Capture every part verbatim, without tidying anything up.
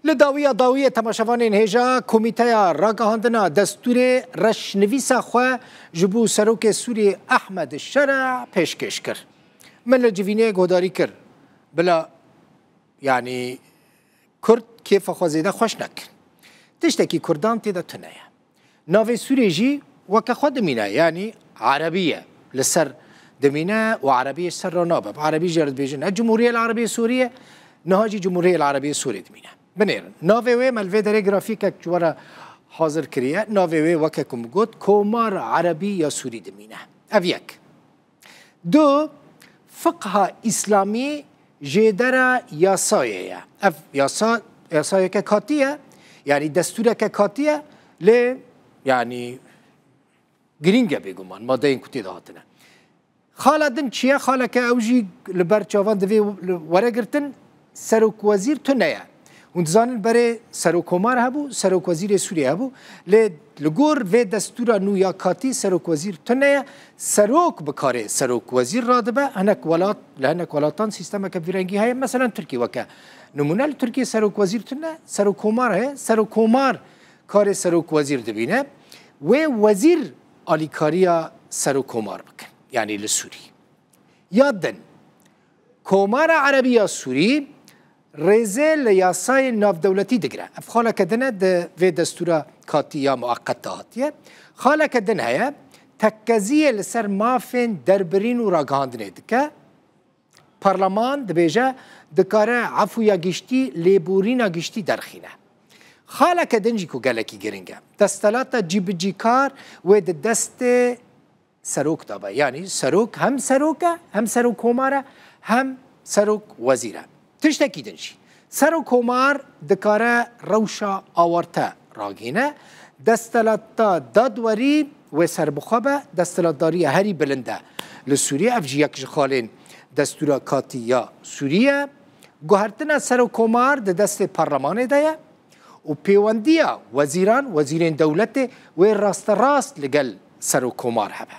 Li dawiya dawiyê temaşevanên hêja Komîteya Ragihandina Destûrê reşnivîsa xwe ji bo Serokê Sûriyê Ehmed Şera pêşkêş kir. Min li civînê guhdarî kir. Bila, yanî, Kurd kêfa xwe zêde xweş nekin. Tiştekî Kurdan tê de tune ye. Navê Sûrê jî weke xwe dimîne, yanî erebî ye. Li ser dimîne û erebî ji ser re nabe. Bi erebî jî re dibêjin ne Cumhuriyet Erebî Sûriye, niha jî Cumhuriyet Erebî Sûrê dimîne. Binêrin. Navê wê me li vê derê grafîkek ji we re hazir kiriye. Navê wê weke ku min got, Komar Erebî ya Sûrî dimîne. Ev yek. Du, fiqha îslamî jêdera yasayê ye. Ev yasa, yasayeke katî ye, yanî destûreke katî ye, lê, yanî, girîng e bêguman, madeyên ku tê de hatine. Xala din çi ye? Xaleke ew jî li ber çavan divê were girtin, serokwezîr tune ye. Hûn dizanin berê serokkomar hebû, serokwezîrê Sûriyê hebû. Lê li gor vê destûra nû ya katî serokwezîr tune ye. Serok bi karê serokwezîr radibe. Hinek welat, li hinek welatan sîstemeke vî rengî heye. Meselen Tirkiye weke nimûne, li Tirkiye serokwezîr tune, serokkomar heye. Serokkomar karê serokwezîr dibîne. Wê wezîr alîkariya serokkomar bikin. Yanî li Sûrî. Ya din, Komara Erebî ya Sûrî rêzê li yasayên navdewletî digire. Ev xaleke din e di vê destûra katî ya mueqet de hatiye. Xaleke din heye, tekkeziyê li ser mafên derbirîn û ragihandinê dike. Parleman dibêje, dikare efûya giştî, lêborîna giştî derxîne. Xaleke din jî ku gelekî giring e. Desthilata cîbicîkar wê di destê serok de be. Yanî serok hem serok e, hem serokkomar e, hem serok wezîr e. Tiştekî din jî. Serokkomar dikare rewşa awarte ragihîne. Desthilata dadwerî wê serbixwe be, desthilatdariya herî bilind e li Sûriyê. Ev jî yek ji xalên destûra katî ya Sûriyê ye. Guhertina serokkomar di destê parlemanê de ye û pêwendiya wezîran, wezîrên dewletê wê rasterast li gel serokkomar hebe.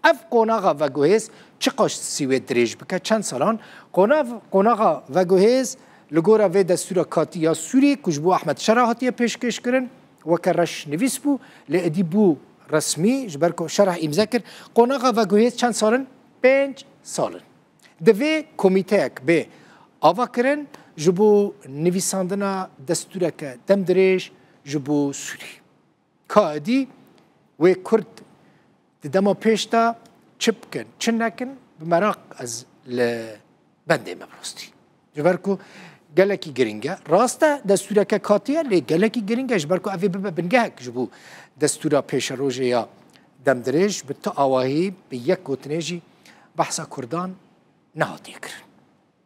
Ev qonaxa veguhêz çiqas sî wê dirêj bike, çend salan, qonav-, qonaxa veguhêz li gora vê destûra katî ya Sûrî ku ji bo Ehmed Şera hatiye pêşkêşkirin, weke reşnivîs bû, lê êdî bû resmî, ji ber ku Şerah îmze kir. Qonaxa veguhêz çend sal in? Pênc sal in. Divê komîteyek bê avakirin ji bo nivîsandina destûreke demdirêj ji bo Sûrî. Ka êdî wê Kurd di dema pêş de çi bikin, çi nekin, bi meraq ez li bendê me bi rastî. Ji ber ku gelekî giring e. Rast e, destûreke katî ye, lê gelekî giring e, ji ber ku ev ê bibe bingehek ji bo destûra pêşerojê ya demdirêj, bi tu awahî, bi yek gotinê jî behsa Kurdan nehatiye kirin.